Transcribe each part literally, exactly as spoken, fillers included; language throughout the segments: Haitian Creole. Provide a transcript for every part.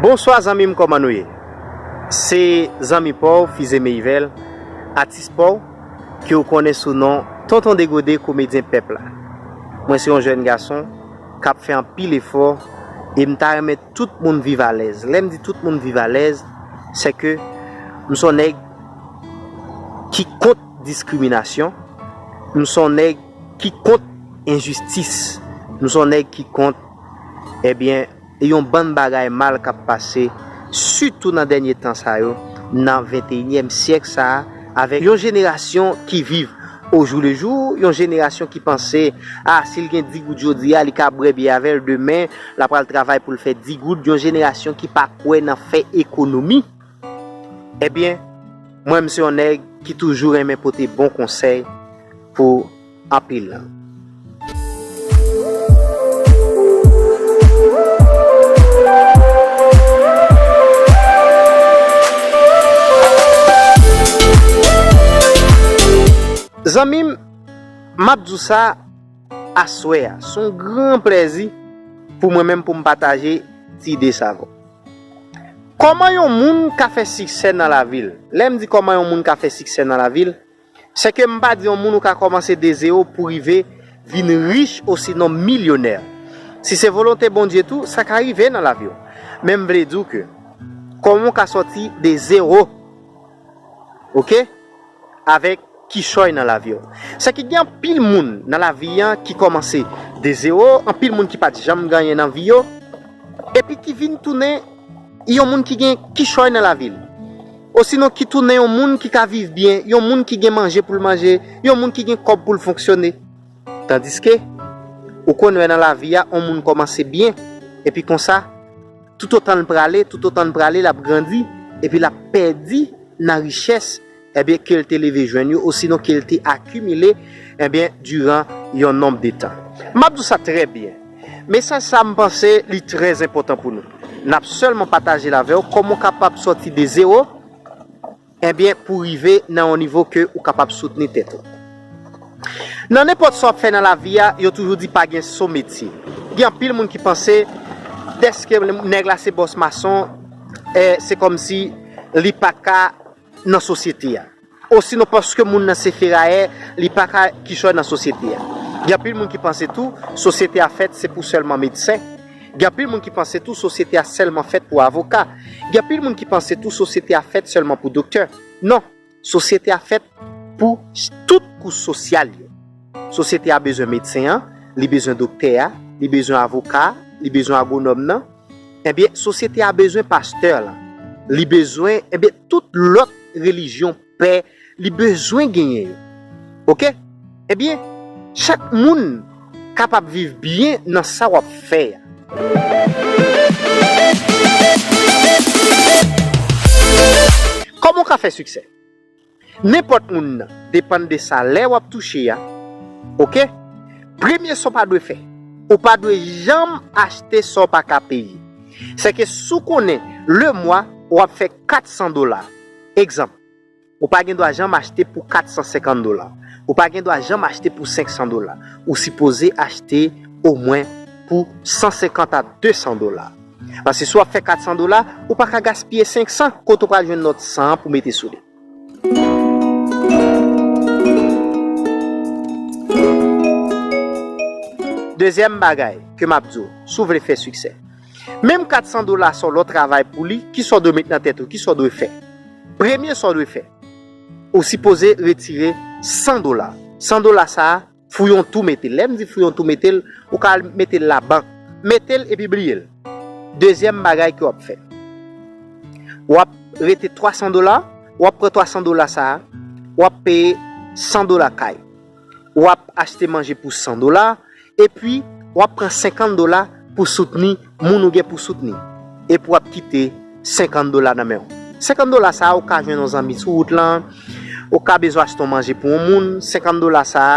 Bonswa zanmi m, kòman nou ye? Se zanmi pa w, Fize Meyvel, atis pa w, ke w konnen sou non Tonton Degode, komedyen pèp la. Mwen se yon jèn gason k ap fè anpil efò e m ta renmen tout moun viv alèz. Lè m di tout moun viv alèz, se ke m se yon nèg ki kont diskriminasyon, m se yon nèg ki kont enjistis, m se yon nèg ki kont, ebyen, yon bann bagay mal k ap pase, sitou nan dènye tan sa yo, nan venteyinyèm syèk sa a, avèk yon jenerasyon ki viv ojoulejou, yon jenerasyon ki panse, a, si l gen dis goud jodi a, li ka bwè byè avè l demen, l ap al travay pou l fè dis goud, yon jenerasyon ki pa kwè nan fè ekonomi. Ebyen, mwen, m se yon nèg ki toujou renmen pote bon konsèy pou anpil. Zanmi m, m ap di w sa aswè a. Se yon gran plèzi pou mwen menm pou m pataje ti ide sa avè w. Kòman yon moun ka fè siksè nan lavi l? Lè m di kòman yon moun ka fè siksè nan lavi l, se ke m pa di yon moun ou ka kòmanse de zewo pou rive vin rich osinon milyonè. Si se volonte Bondye tou, sa ka rive nan lavi w. Men m vle di w ke kòman w ka sòti de zewo, oke, avèk kichòy nan lavi w. Se ke gen anpil moun nan lavi an ki kòmanse de zewo, anpil moun ki pa t janm gen anyen nan vi yo, epi ki vin tounen yon moun ki gen kichòy nan lavi l. Osinon ki tounen yon moun ki ka viv byen, yon moun ki gen manje pou l manje, yon moun ki gen kòb pou l fonksyone. Tandiske, ou konn wè nan lavi a, yon moun kòmanse byen, epi konsa, toutotan l prale, toutotan l prale, l ap grandi, epi l ap pèdi nan richès, ebyen, ke l te leve jwenn yo, osinon ke l te akimile, ebyen, diran yon nonb de tan. M ap di w sa trè byen. Mesaj sa, m panse li trè enpòtan pou nou. N ap sèlman pataje l avè w, kòman w kapab sòti de zewo, ebyen, pou rive nan yon nivo ke ou kapab soutni tèt ou. Nan nenpòt sa w ap fè nan lavi a, yo toujou di pa gen so metye. Gen anpil moun ki panse, dèske nèg la se bòs mason, eh, se kòmsi li pa ka nan sosyete a. Osinon paske moun nan se ferayè, li pa ka kichòy nan sosyete a. Gen anpil moun ki panse tou, sosyete a fèt se pou sèlman medsen. Gen anpil moun ki panse tou, sosyete a sèlman fèt pou avoka. Gen anpil moun ki panse tou, sosyete a fèt sèlman pou doktè. Non, sosyete a fèt pou tout kouch sosyal yo. Sosyete a bezwen medsen an, li bezwen doktè a, li bezwen avoka, li bezwen agwonòm nan. Ebyen, sosyete a bezwen pastè la. Li bezwen, ebyen, tout lòt relijyon, pè, li bezwen genyen yo. Oke? Ebyen, chak moun kapab viv byen nan sa w ap fè a. Kòman w ka fè siksè? Nenpòt moun nan, depann de salè w ap touche a, oke? Premye sa w pa dwe fè, ou pa dwe janm achte sa w pa ka peye. Sèke si w konnen lemwa w ap fè kat san dola, egzanp, ou pa gen dwa janm achte pou kat san senkant dola. Ou pa gen dwa janm achte pou senk san dola. Ou sipoze achte omwen pou san senkant a de san dola. Paske si w ap fè kat san dola, ou pa ka gaspiye senk san, kote w pral jwenn lòt san an pou mete sou li. Dezyèm bagay ke m ap di w, si w vle fè siksè, menm kat san dola sa w lè w travay pou li, kisa w dwe met nan tèt ou, kisa w dwe fè? Premye sa w dwe fè, ou sipoze retire san dola. San dola sa a, fouye yon twou mete l. Lè m di fouye yon twou mete l, ou ka al mete l labank. Mete l epi bliye l. Dezyèm bagay ke w ap fè, w ap rete twa san dola, w ap pran twa san dola sa a, w ap peye san dola kay. W ap achte manje pou san dola, epi w ap pran senkant dola pou soutni moun ou gen pou soutni. Epi w ap kite senkant dola nan men w. Senkant dola sa a, ou ka jwenn yon zanmi sou wout lan, ou ka bezwen achte yon manje pou yon moun, senkant dola sa a,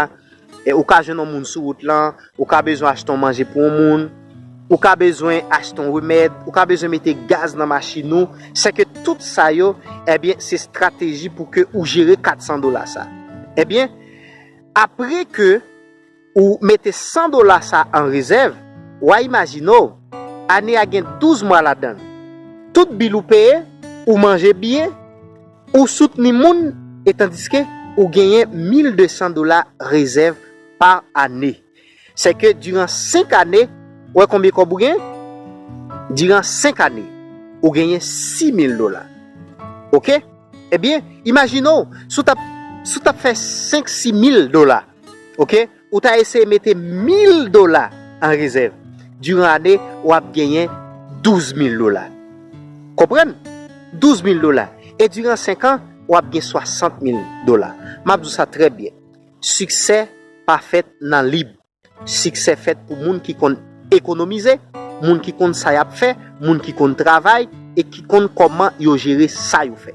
e ou ka jwenn yon moun sou wout lan, ou ka bezwen achte yon manje pou yon moun, ou ka bezwen achte yon remèd, ou ka bezwen mete gaz nan machin ou, sèke tout sa yo, ebyen, se estrateji pou ke ou jere kat san dola sa. Ebyen, apre ke ou mete san dola sa an rezèv, w a imajine w, ane a gen douz mwa ladan l. tout bil ou peye, ou manje byen, ou soutni moun, e tandiske ou genyen mil de san dola rezèv pa ane. Sèke diran senk ane, ou wè konbyen kòb ou gen? Diran senk ane, ou genyen sis mil dola. Oke? Ebyen, imajine w, si w t ap, si w t ap fè senk, sis mil dola, oke? Ou ta eseye mete mil dola an rezèv. Diran ane, w ap genyen douz mil dola. Konprann? Douz mil dola. E diran senk an, w ap gen swasant mil dola. M ap di w sa trè byen. Siksè pa fèt nan lib. Siksè fèt pou moun ki konn ekonomize, moun ki konn sa y ap fè, moun ki konn travay e ki konn kòman yo jere sa yo fè.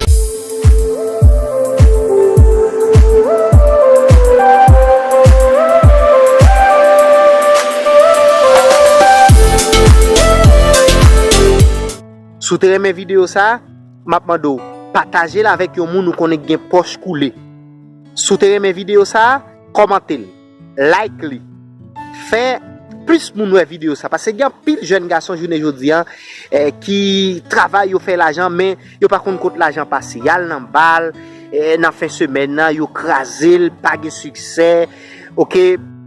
Si w te renmen videyo sa a, m ap mande w pataje l avèk yon moun ou konnen k gen pòch koule. Si w te renmen videyo sa a, kòmante l, like li. Fè plis moun wè videyo sa, paske gen anpil jèn gason jounen jodi a, eh, ki travay, yo fè lajan, men yo pa konn kot lajan pase. Y al nan bal, eh, nan fen semèn nan, yo kraze l, pa gen siksè, oke,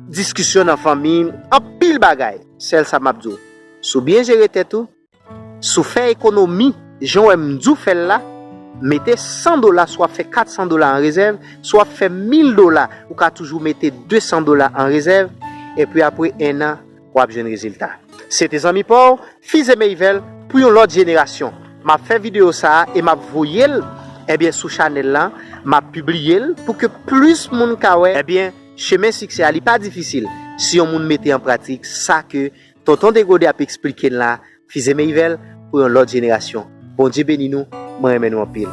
diskisyon nan fanmi, anpil bagay. Sèl sa m ap di w, si w byen jere tèt ou, si w fè ekonomi, jan w wè m di w fè l la, mete san dola, si w ap fè kat san dola an rezèv, si w ap fè mil dola, ou ka toujou mete de san dola an rezèv, epi apre en an, w ap jwenn rezilta. Se te zanmi pa w, Fize Meyvèl, pou yon lòt jenerasyon. M ap fè videyo sa a e m ap voye l, ebyen, sou chanèl la, m ap pibliye l pou ke plis moun ka wè. Ebyen, chemen siksè a, li pa difisil si yon moun mete an pratik sa ke Tonton Degode ap eksplike n la, Fize Meyvèl, pou yon lòt jenerasyon. Bondye beni nou, mwen renmen nou anpil.